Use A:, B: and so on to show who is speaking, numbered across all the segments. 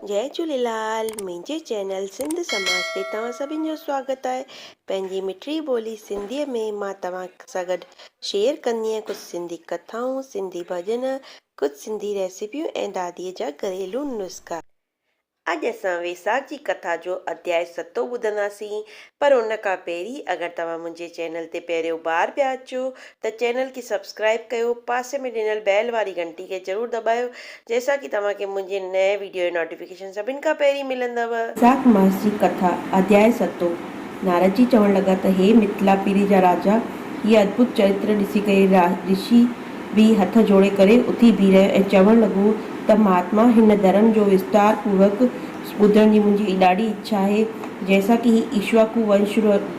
A: جئي جهوليلال منهنجي چينل سنڌ سماج تي توهان سڀن جو سواگت آهي پنهنجي مٺڙي ٻولي سنڌي ۾ مان توهان سان گڏ شيئر ڪندي آهيان ڪجهه سنڌي ڪٿائون سنڌي ڀڄن ڪجهه سنڌي ريسيپيون ۽ دادي جا گهريلو نسخا. اڄ اسان ويساک جي ڪٿا جو اڌياء ستون ٻڌنداسين پر ان کان پهرين اگر توهان منهنجي چينل تي پهريون بار پيا اچو ته چينل کي سبسڪرائيب ڪيو پاسي ۾ ڏنل بيل واري گهنٽي کي ضرور دٻايو جنهن سان ڪي توهان کي منهنجي نئين ويڊيو جو نوٽيفڪيشن سڀن کان پهرين ملندو.
B: ويساک ماس جي ڪٿا، اڌياء ستون، نارد جي چوڻ لڳا ته هي مٿلا پيري جا راجا! هيء ادڀت چرتر ڏسي ڪري رشي به هٿ جوڙي ڪري اٿي بيهي رهيو ۽ چوڻ لڳو ته مهاتما! هن ڌرم جو وستار پوروڪ ٻڌڻ جي منهنجي ڏاڍي اڇا آهي، جنهن سان ڪي هي ايشواڪو ونش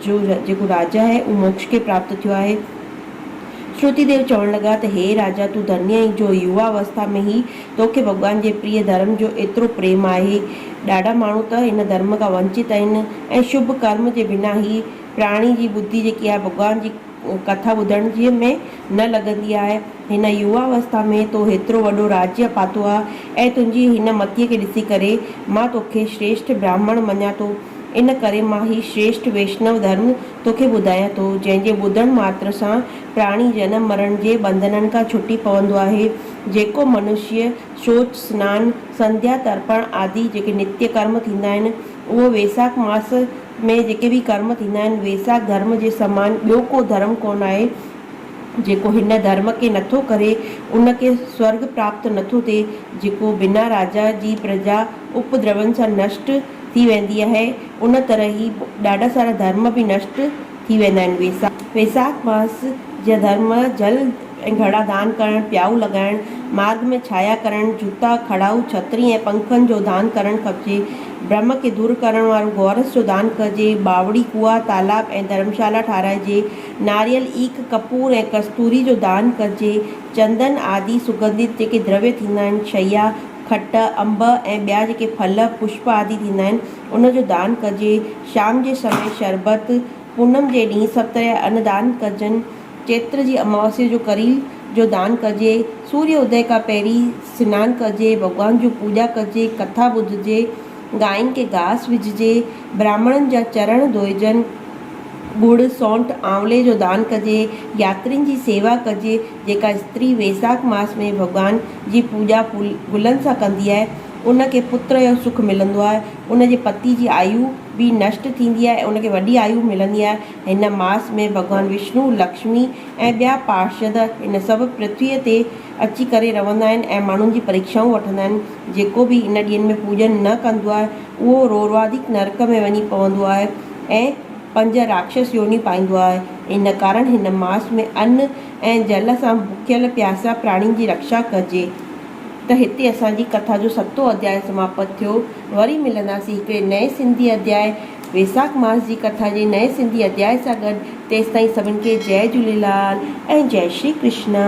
B: جو جيڪو راجا آهي، اهو موڪش کي پراپت ٿيو آهي. شروتي ديو چوڻ لڳا ته هي راجا! تون ڌني آهين جو يووا اوسٿا ۾ ئي توکي ڀڳوان جي پريه ڌرم جو ايترو پريم آهي. ڏاڍا ماڻهو ته هن ڌرم کان ونچت آهن ۽ شڀ ڪرم جي بنا هي پراڻي جي ٻڌي جيڪي آهي ڀڳوان جي ڪٿا ٻڌڻ جي ۾ نه لڳندي آهي. هن يووا اوسٿا ۾ تو هيترو وڏو راجيه پاتو آهي ۽ تنهنجي هن متيء کي ڏسي ڪري مان توکي شريشٺ براهمڻ مڃان ٿو. ان ڪري مان هي شريشٺ ويشنو ڌرم توکي ٻڌايان ٿو، جنهن جي ٻڌڻ ماتر سان پراڻي جنم مرڻ جي ٻنڌنن کان ڇٽي پوندو آهي. جيڪو منشيه شوچ، سنان، سنڌيا ترپڻ آدي جيڪي نتيه ڪرم ٿيندا آهن، اهو ويساک ماس ۾ جيڪي به ڪرم ٿيندا آهن، ويساک ڌرم جي سمان ٻيو ڪو ڌرم ڪونه آهي. جيڪو هن ڌرم کي نٿو ڪري، ان کي سورڳ پراپت نٿو ٿئي. جيڪو بنا راجا جي پرجا اپدرون سان نشٽ ٿي ويندي آهي، ان طرح هي ڏاڍا سارا ڌرم به نشٽ ٿي ويندا آهن. ويساک ماس جا ڌرم جل ۽ گهڙا دان ڪرڻ، پيائو لڳائڻ، مارڳ ۾ ڇايا ڪرڻ، جوتا، کڙائو، ڇتري ۽ پنکن جو دان ڪرڻ کپجي. برهم کي دور ڪرڻ وارو گورس جو دان ڪجي. ٻاوڙي، ڪوئا، تالاب ۽ ڌرمشالا ٺاهرائجي. ناريل، ايڪ، ڪپور ۽ ڪستوري جو دان ڪجي. چندن آدي سگنڌت جيڪي درويه ٿيندا آهن، شيا، کٽ، انب ۽ ٻيا جيڪي ڦل، پشپ آدي ٿيندا آهن، ان جو دان ڪجي. شام جي سمي شربت، پونم جي ڏينهن سڀ طرح ان دان ڪجن. چيتر جي اماوسيء جو ڪريل جو دان ڪجي. سوريه ادي کان پهرين سنان ڪجي، ڀڳوان جون پوڄا ڪجي، ڪٿا ٻڌجي، گائن کي گاس وجهجي، براهمڻن جا چرڻ ڌوئجن، ڳڙ، سونٺ، آنولي جو دان ڪجي، ياترين جي سيوا ڪجي. جيڪا استري ويساک ماس ۾ ڀڳوان جي پوڄا ڦول گلن سان ڪندي آهي، ان کي پتر جو سک ملندو آهي. ان جي پتي جي آيو به نشٽ ٿيندي آهي ۽ ان کي وڏي آيو ملندي آهي. هن ماس ۾ ڀڳوان وشنو، لڪشمي ۽ ٻيا پارشد هن سڀ پرٿويء تي اچي ڪري رهندا آهن ۽ ماڻهن جي پريکشائون وٺندا آهن. جيڪو به ان ڏينهن ۾ پوڄن نه ڪندو آهي، اهو رورواڌيڪ نرڪ ۾ وڃي پوندو آهي ۽ پنج راڪشس يونيون پائيندو آهي. ان ڪارڻ هن ماس ۾ ان ۽ جل سان بکيل پياسا پراڻين جي رڪشا ڪجي. ته هتي اسان جي ڪٿا جو ستون اڌياء سماپت ٿيو. وري ملنداسين هڪڙي نئين سنڌي اڌياء ويساک ماس جي ڪٿا جي نئين سنڌي اڌياء سان گڏ. تيستائين سڀن کي جئي جهوليلال ۽ جئي شري ڪرشنا.